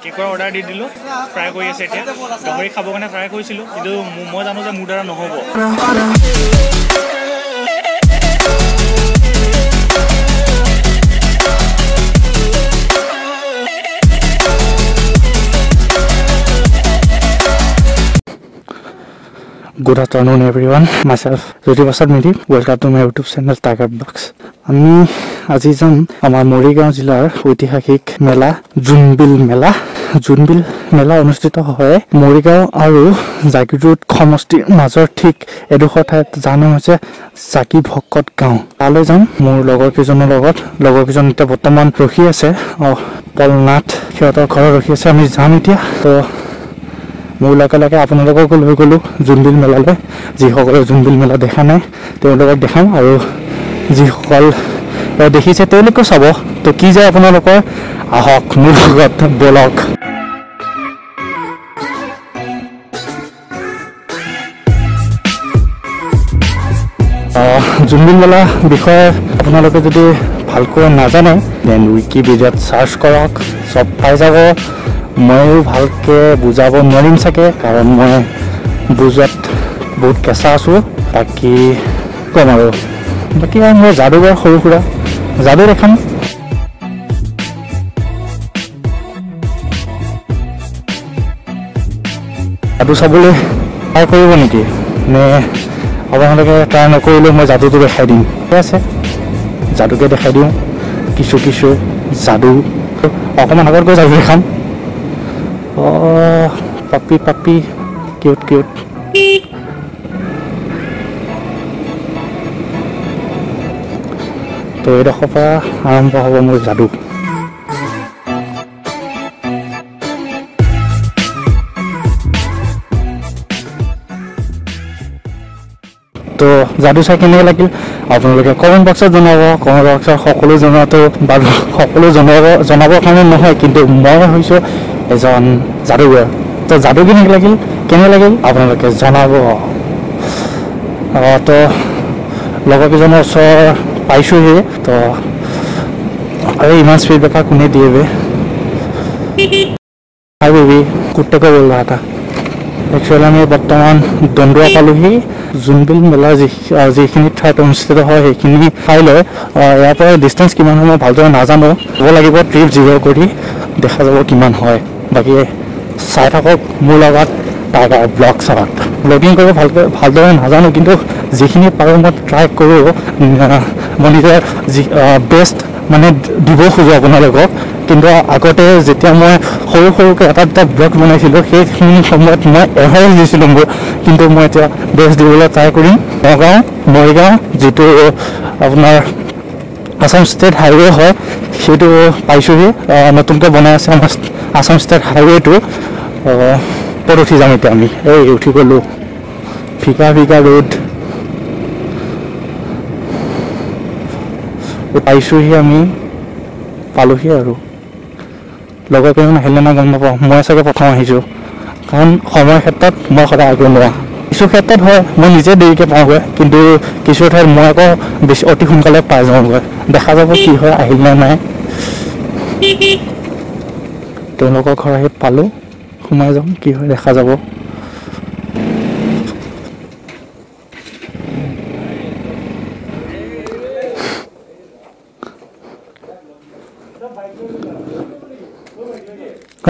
কেকৰ অৰ্ডাৰ দি দিলোঁ, ট্ৰাই কৰি আছে এতিয়া। গাহৰি খাবৰ কাৰণে ট্ৰাই কৰিছিলোঁ, কিন্তু মই জানো যে মোৰ দ্বাৰা নহ'ব। Good afternoon everyone, myself Jyoti Prasad Medhi, welcome to my YouTube channel Tiger Blogs. আমি আজি যাম আমাৰ মৰিগাঁও জিলাৰ ঐতিহাসিক মেলা জোনবিল মেলা। জোনবিল মেলা অনুষ্ঠিত হয় মৰিগাঁও আৰু জাগীৰোড সমষ্টিৰ মাজৰ ঠিক এডোখৰ ঠাইত, যাৰ নাম হৈছে জাগী ভকত গাঁও। তালৈ যাম মোৰ লগৰ কেইজনৰ লগত। লগৰ কেইজন এতিয়া বৰ্তমান ৰখি আছে, পলনাথ সিহঁতৰ ঘৰত ৰখি আছে। আমি যাম এতিয়া। তো মোৰ লগে লগে আপোনালোককো লৈ গ'লোঁ জোনবিল মেলালৈ। যিসকলে জোনবিল মেলা দেখা নাই তেওঁলোকক দেখাম, আৰু যিসকল দেখিছে তেওঁলোকেও চাব। তো কি যায় আপোনালোকৰ, আহক মোৰ লগত ব'লক। জোনবিল মেলা বিষয়ে আপোনালোকে যদি ভালকৈ নাজানে, then উইকিপিডিয়াত চাৰ্চ কৰক, চব পাই যাব। ময়ো ভালকৈ বুজাব নোৱাৰিম চাগে, কাৰণ মই বুজোৱাত বহুত কেঁচা আছোঁ। বাকী কম আৰু বাকী আৰু মোৰ যাদুঘৰ সৰু সুৰা যাদু দেখাম। যাদু চাবলৈ ট্ৰাই কৰিব নেকি, নে আপোনালোকে ট্ৰাই নকৰিলেও মই যাদুটো দেখাই দিম? ঠিক আছে, যাদুকে দেখাই দিওঁ। কিছু কিছু যাদু অকণমান আগত গৈ যাদু দেখাম। পাপি পাপি কিউট কিউট। তো এইডোখৰ পৰা আৰম্ভ হ'ব মোৰ যাদু। তো যাদু চাই কেনেকৈ লাগিল আপোনালোকে কমেণ্ট বক্সত জনাব। কমেণ্ট বক্সত সকলো জনোৱাটো বাৰু সকলো জনাবৰ কাৰণে নহয়, কিন্তু মই হৈছোঁ এজন যাদুকৰ। তো যাদু কেনেকৈ লাগিল, কেনে লাগিল আপোনালোকে জনাব। তো লগৰ কেইজনৰ ওচৰ পাইছোঁহি। তো আৰু ইমান স্পীড ব্ৰেকাৰ কোনে দিয়ে বে? হাই বেবী, কুত্তে কৈ বল ৰহা থা। একচুৱেলি আমি বৰ্তমান দন্দুৱা পালোহি। জোনবিল মেলা যিখিনি ঠাইত অনুষ্ঠিত হয় সেইখিনি ঠাইলৈ ইয়াৰ পৰা ডিষ্টেঞ্চ কিমান হয় মই ভালদৰে নাজানো। হ'ব লাগিব ট্ৰিপ জিৰ' কৰি দেখা যাব কিমান হয়। বাকী চাই থাকক মোৰ লগত টাইগাৰ ব্লগছত। ব্লগিং কৰিব ভালকৈ ভালদৰে নাজানো, কিন্তু যিখিনি পাৰোঁ মই ট্ৰাই কৰোঁ। মই নিজৰ যি বেষ্ট মানে দিব খোজোঁ আপোনালোকক। কিন্তু আগতে যেতিয়া মই সৰু সৰুকৈ এটা দুটা ব্লগ বনাইছিলোঁ সেইখিনি সময়ত মই এভাৰেজ দিছিলোঁ মোৰ, কিন্তু মই এতিয়া বেষ্ট দিবলৈ ট্ৰাই কৰিম। নগাঁও মৰিগাঁও যিটো আপোনাৰ আছাম ষ্টেট হাইৱে হয় সেইটো পাইছোঁহি। নতুনকৈ বনাই আছে আমাৰ আছাম ষ্টেট হাইৱেটো। ক'ত উঠি যাম এতিয়া আমি? এই উঠি গ'লোঁ। ফিকা ফিকা ৰোড পাইছোঁহি আমি, পালোহি। আৰু লগৰ কেইজন আহিলে নাই গম নাপাওঁ, মই চাগে প্ৰথম আহিছোঁ, কাৰণ সময়ৰ ক্ষেত্ৰত মই সদায় আগবঢ়োৱা। কিছু ক্ষেত্ৰত হয় মই নিজে দেৰিকৈ পাওঁগৈ, কিন্তু কিছু ঠাইত মই আকৌ বেছি অতি সোনকালে পাই যাওঁগৈ। দেখা যাব কি হয়, আহিল নে নাই। তেওঁলোকৰ ঘৰ আহি পালোঁ, সোমাই যাওঁ, কি হয় দেখা যাব।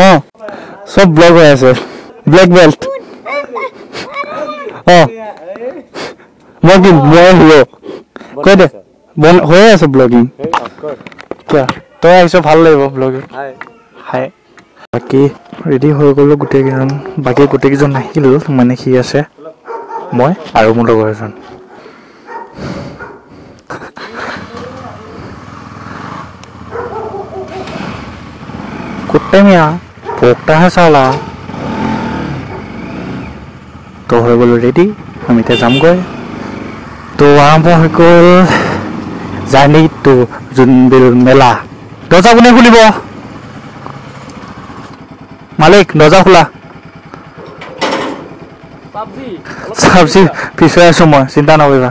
অঁ, চব ব্লগ হৈ আছে। Black belt. অঁ, মই কি মই হিৰ' কৈ দে, হৈয়ে আছে ব্লগিং। কিয় তই আহিছ, ভাল লাগিব ব্লগিং। হাই। বাকী ৰেডি হৈ গ'লোঁ গোটেইকেইজন। বাকী গোটেইকেইজন আহিল, মানে সি আছে, মই আৰু মোৰ লগৰ এজন। कुत्ते मियाँ भोकता है साला। তো হৈ গ'লোঁ ৰেডি, আমি এতিয়া যামগৈ। তো আৰম্ভ হৈ গ'ল জাৰ্ণি টু জোনবিল মেলা। দৰ্জা কোনে খুলিব? মালিক, দৰ্জা খোলা। চাবজি পিছুৱাই আছোঁ মই, চিন্তা নকৰিবা।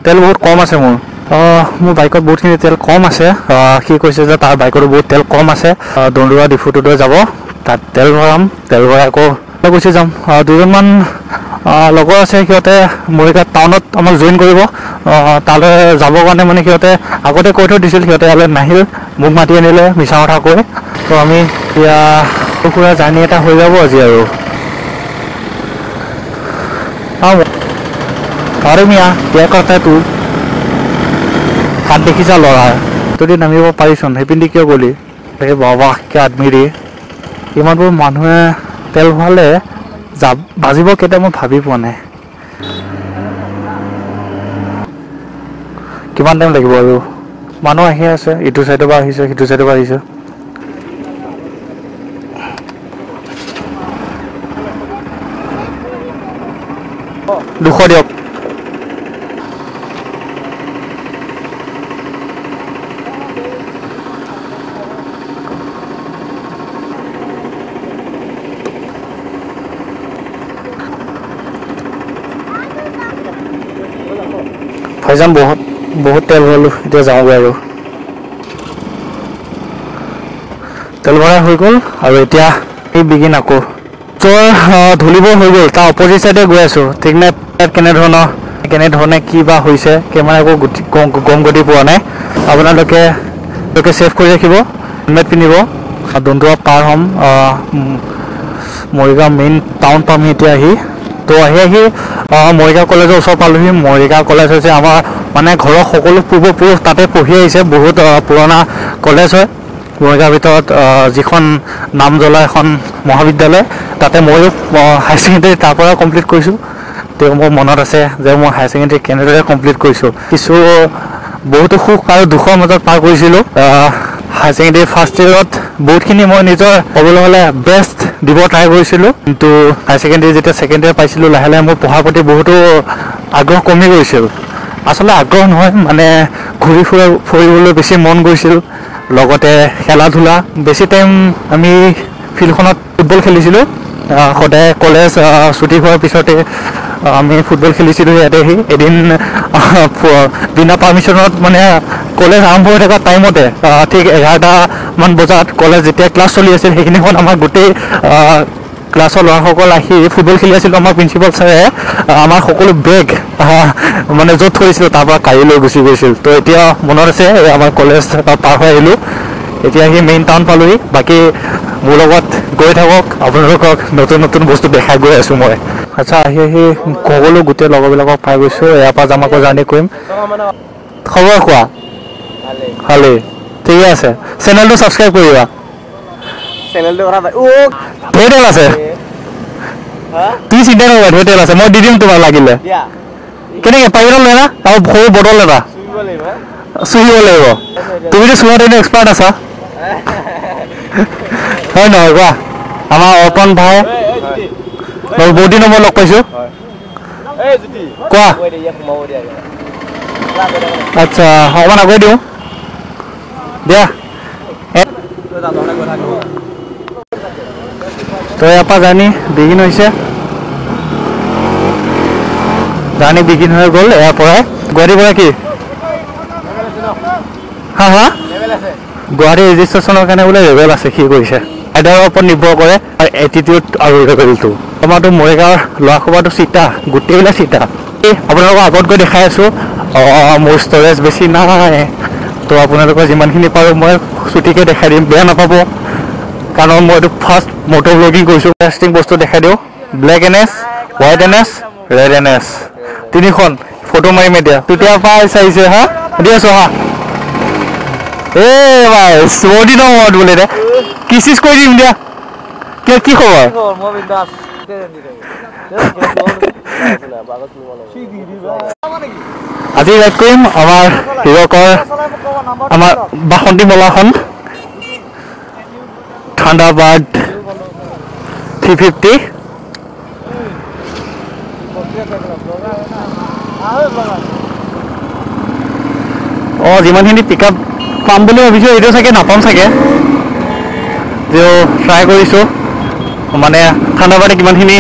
তেল বহুত কম আছে মোৰ। মোৰ বাইকত বহুতখিনি তেল কম আছে। সি কৈছে যে তাৰ বাইকতো বহুত তেল কম আছে। দন্দুৰা ডিফুটোলৈ যাব, তাত তেল ভৰাম, তেল ভৰাই আকৌ গুচি যাম। দুজনমান লগৰ আছে, সিহঁতে মৰিগাঁও টাউনত আমাক জইন কৰিব। তালৈ যাবৰ কাৰণে মানে সিহঁতে আগতে কৈ থৈ দিছিল, সিহঁতে ইয়ালৈ নাহিল, মোক মাতি আনিলে মিছা কথা কৈ। তো আমি এতিয়া পুৰা জাৰ্ণি এটা হৈ যাব আজি আৰু। আৰে মিয়া কিয়া কথা তোৰ হাত দেখিছা ল'ৰাৰ, যদি নামিব পাৰিছোন সেইপিনি কিয় গ'লি? এই বাবা কিয় আদমি ৰে, ইমানবোৰ মানুহে তেল ভৰালে বাজিব কেইটা মই ভাবি পোৱা নাই। কিমান টাইম লাগিব আৰু? মানুহ আহি আছে, ইটো চাইডৰ পৰা আহিছে, সিটো চাইডৰ পৰা আহিছে। 200 দিয়ক। ভাইজান বহুত বহুত তেল ভৰালোঁ, এতিয়া যাওঁগৈ আৰু। তেল ভৰাই হৈ গ'ল আৰু এতিয়া এই বিগিন আকৌ ধূলিবোৰ হৈ গ'ল, তাৰ অপজিট চাইডে গৈ আছোঁ। ঠিক নাই ইয়াত কেনেধৰণে কি বা হৈছে, কেমেৰা একো গম গতি পোৱা নাই। আপোনালোকে ছেভ কৰি ৰাখিব, হেলমেট পিন্ধিব। দন্দুৱা পাৰ হ'ম, মৰিগাঁও মেইন টাউন পামহি এতিয়া আহি। তো আহি আহি মৰিগাঁও কলেজৰ ওচৰ পালোহি। মৰিগাঁও কলেজ হৈছে আমাৰ মানে ঘৰৰ সকলো পূৰ্বপুৰুষ তাতে পঢ়ি আহিছে, বহুত পুৰণা কলেজ হয়। মৰিগাঁৱৰ ভিতৰত যিখন নাম জ্বলা এখন মহাবিদ্যালয়, তাতে ময়ো হায়াৰ ছেকেণ্ডেৰী তাৰ পৰা কমপ্লিট কৰিছোঁ। তেওঁ মোৰ মনত আছে যে মই হায়াৰ ছেকেণ্ডেৰী কেনেদৰে কমপ্লিট কৰিছোঁ। কিছু বহুতো সুখ আৰু দুখৰ মাজত পাৰ কৰিছিলোঁ। হায়াৰ ছেকেণ্ডেৰী ফাৰ্ষ্ট ইয়েৰত বহুতখিনি মই নিজৰ ক'বলৈ হ'লে বেষ্ট দিব ট্ৰাই কৰিছিলোঁ, কিন্তু হায়াৰ ছেকেণ্ডেৰী যেতিয়া ছেকেণ্ড ইয়েৰ পাইছিলোঁ, লাহে লাহে মোৰ পঢ়াৰ প্ৰতি বহুতো আগ্ৰহ কমি গৈছিল। আচলতে আগ্ৰহ নহয়, মানে ঘূৰি ফুৰিবলৈ বেছি মন গৈছিল, লগতে খেলা ধূলা। বেছি টাইম আমি ফিল্ডখনত ফুটবল খেলিছিলোঁ। সদায় কলেজ ছুটি হোৱাৰ পিছতে আমি ফুটবল খেলিছিলোঁ ইয়াতে আহি। এদিন বিনা পাৰ্মিশ্যনত মানে কলেজ আৰম্ভ হৈ থকা টাইমতে ঠিক 11টামান বজাত কলেজ যেতিয়া ক্লাছ চলি আছিল, সেইখিনি সময়ত আমাৰ গোটেই ক্লাছৰ ল'ৰাসকল আহি ফুটবল খেলি আছিলোঁ। আমাৰ প্ৰিন্সিপাল ছাৰে আমাৰ সকলো বেগ মানে য'ত থৈছিলোঁ তাৰ পৰা কাঢ়ি লৈ গুচি গৈছিল। তো এতিয়া মনত আছে, আমাৰ কলেজ পাৰ হৈ আহিলোঁ, এতিয়া আহি মেইন টাউন পালোহি। বাকী মোৰ লগত গৈ থাকক, আপোনালোকক নতুন নতুন বস্তু দেখাই গৈ আছোঁ মই। আচ্ছা, আহি আহি সকলো গোটেই লগৰবিলাকক পাই গৈছোঁ। ইয়াৰ পৰা যাম, আকৌ জাৰ্ণি কৰিম। খবৰ কোৱা? ভালেই, ঠিকে আছে। চেনেলটো ছাবস্ক্ৰাইব কৰিবা। ধেৰ তেল আছে, তুমি চিন্তা নকৰিবা, ধেৰ তেল আছে, মই দি দিম তোমাক লাগিলে। কেনেকৈ পাইপ এটা লৈ আনা আৰু সৰু বটল এটা চুহিব লাগিব। তুমিতো চুহাত এনেই এক্সপাৰ্ট আছা হয় নহয় কোৱা? আমাৰ অৰ্পণ ভাই বহুত দিনৰ মই লগ পাইছোঁ। কোৱা? আচ্ছা, অকণমান আগুৱাই দিওঁ দিয়া। তো ইয়াৰ পৰা জাৰ্ণি বিগিন হৈছে, জাৰ্ণি বিগিন হৈ গ'ল। ইয়াৰ পৰাই গুৱাহাটীৰ পৰা কি হা হা গুৱাহাটী ৰেজিষ্ট্ৰেশ্যনৰ কাৰণে বোলে ৰেবেল আছে, সি কৰিছে। ৰাইডাৰৰ ওপৰত নিৰ্ভৰ কৰে এটিটিউড আৰু ৰেবেলটো। আমাৰতো মৰিগাঁৱৰ ল'ৰা সোপাটো চিতা, গোটেইবিলাক চিতা। আপোনালোকক আগত গৈ দেখাই আছোঁ। মোৰ ষ্ট'ৰেজ বেছি নাই, তো আপোনালোকৰ যিমানখিনি পাৰোঁ মই চুটিকৈ দেখাই দিম, বেয়া নাপাব, কাৰণ মই এইটো ফাৰ্ষ্ট মটৰ ব্লগিং কৰিছোঁ। ইণ্টাৰেষ্টিং বস্তু দেখাই দিওঁ। Black N S, white N S, red N S, তিনিখন ফটো মাৰিম এতিয়া। তেতিয়াৰ পৰাই চাইছে হা, দি আছোঁ হা। এই ভাই বহুত দিনৰ মূৰত বোলে, দে কিচিছ কৰি দিম দিয়া। কি খবৰ? আজি ৰাইড কৰিম আমাৰ হিৰকৰ আমাৰ বাসন্তী মেলাখন, থাণ্ডাৰবাৰ্ড 350। অঁ, যিমানখিনি পিক আপ পাম বুলি ভাবিছোঁ এইটো চাগে নাপাম চাগে, তেওঁ ট্ৰাই কৰিছোঁ। মানে থাণ্ডাৰবাৰ্ডে কিমানখিনি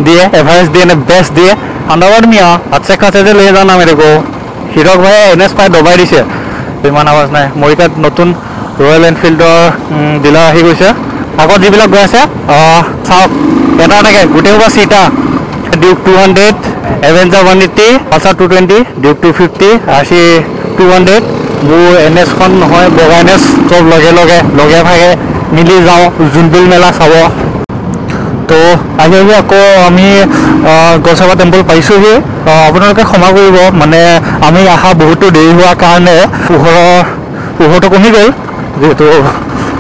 দিয়ে, এভাৰেজ দিয়ে নে বেষ্ট দিয়ে। থাণ্ডাৰবাৰ্ড মিয়া আচ্ছা খাচে যে লৈ যানা মেৰে কো। হিৰক ভাইয়ে এন এছ পাই দবাই দিছে, ইমান আৱাজ নাই। মৰিকাত নতুন ৰয়েল এনফিল্ডৰ ডিলাৰ আহি গৈছে। আগত যিবিলাক গৈ আছে চাওক, এটা এটাকে গোটেইসোপা চিটা, Duke 200, Avenger 180, Pulsar 220, Duke 250, R C 200, মোৰ এন এছখন নহয় বগা এন এছ, চব লগে লগে লগে ভাগে মিলি যাওঁ জোনবিল মেলা চাব। তো আহি আহি আকৌ আমি গছবা টেম্পল পাইছোঁহি। আপোনালোকে ক্ষমা কৰিব, মানে আমি অহা বহুতো দেৰি হোৱাৰ কাৰণে পোহৰটো কমি গ'ল, যিহেতু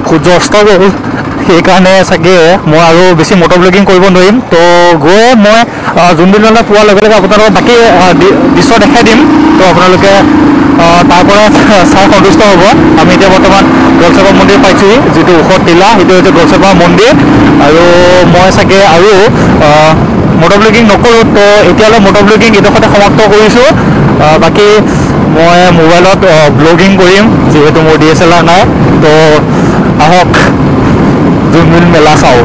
সূৰ্য অস্ত গ'ল, সেইকাৰণে চাগে মই আৰু বেছি মটৰ ব্লগিং কৰিব নোৱাৰিম। তো গৈ মই জোনবিল মেলা পোৱাৰ লগে লগে আপোনালোকক বাকী দৃশ্য দেখাই দিম, তো আপোনালোকে তাৰ পৰা চাই সন্তুষ্ট হ'ব। আমি এতিয়া বৰ্তমান গলচেপা মন্দিৰ পাইছোঁহি, যিটো ওখ টিলা, সেইটো হৈছে গলচেপা মন্দিৰ। আৰু মই চাগে আৰু মটৰ ব্লগিং নকৰোঁ, তো এতিয়ালৈ মটৰ ব্লগিং এইডোখৰতে সমাপ্ত কৰিছোঁ। বাকী মই মোবাইলত ব্লগিং কৰিম, যিহেতু মোৰ ডি এছ এল আৰ নাই। তো আহক জোনবিল মেলা চাওঁ।